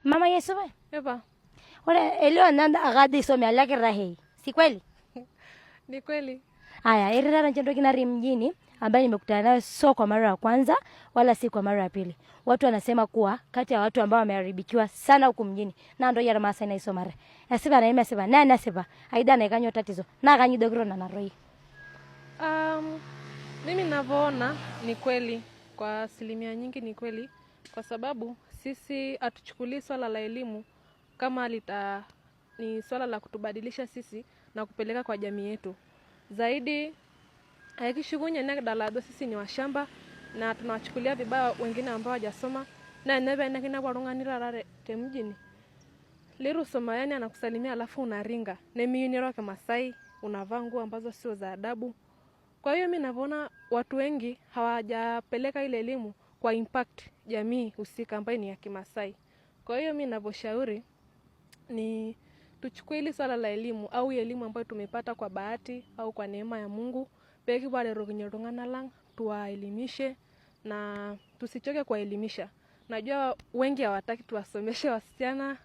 Mama Yesu we. Eva. Ore elio nanda akadi some alakirahi. Si kweli? Ni kweli. Haya, eri taata nche entoki natii mjini ambayo nimekutana nayo sio kwa mara ya kwanza wala si kwa mara ya pili. Watu wanasema kuwa kati ya watu ambao wameharibikiwa sana huku mjini na ndo irmaasai naisomare. Esipa na emesipa naa enesipa aida na kanyoo tatizo naa kanyoo idokito nena roi. Mimi ninavyoona ni kweli, kwa asilimia nyingi ni kweli, kwa sababu sisi hatuchukulii swala la elimu kama lita ni swala la kutubadilisha sisi na kupeleka kwa jamii yetu zaidi. Ekishukunye nekidol ajo sisi ni washamba na tunawachukulia vibaya wengine ambao hawajasoma. Na enepee nikinepu oltung'ani taata te mjini litu isoma, yani anakusalimia alafu unaringa, nemiyieu niro kimasai, unavaa nguo ambazo sio za adabu. Kwa hiyo mi navyoona, watu wengi hawajapeleka ile elimu kwa impact jamii husika ambayo ni ya Kimasai. Kwa hiyo mi navyoshauri ni tuchukue hili swala la elimu au elimu ambayo tumepata kwa bahati au kwa neema ya Mungu pee kipuo arerokinye iltung'anak lang', tuwaelimishe na tusichoke kuwaelimisha. Najua wengi hawataki tuwasomeshe wasichana,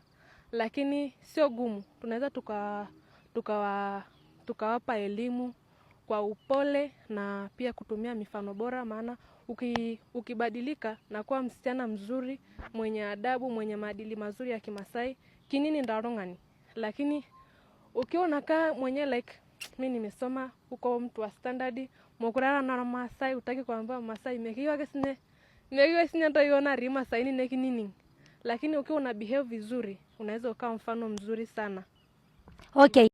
lakini sio gumu, tunaweza tukawapa elimu kwa upole na pia kutumia mifano bora, maana ukibadilika na kuwa msichana mzuri mwenye adabu, mwenye maadili mazuri ya Kimasai, kinini ndarong'ani. Lakini ukiwa unakaa mwenye like mi nimesoma huko, mtu wa standard mokurara na Masai, utaki kuambia Masai mekiwa kesine mekiwa sine ntoiwuo natii Masaini nekinining, lakini ukiwa una behave vizuri unaweza ukawa mfano mzuri sana. Okay.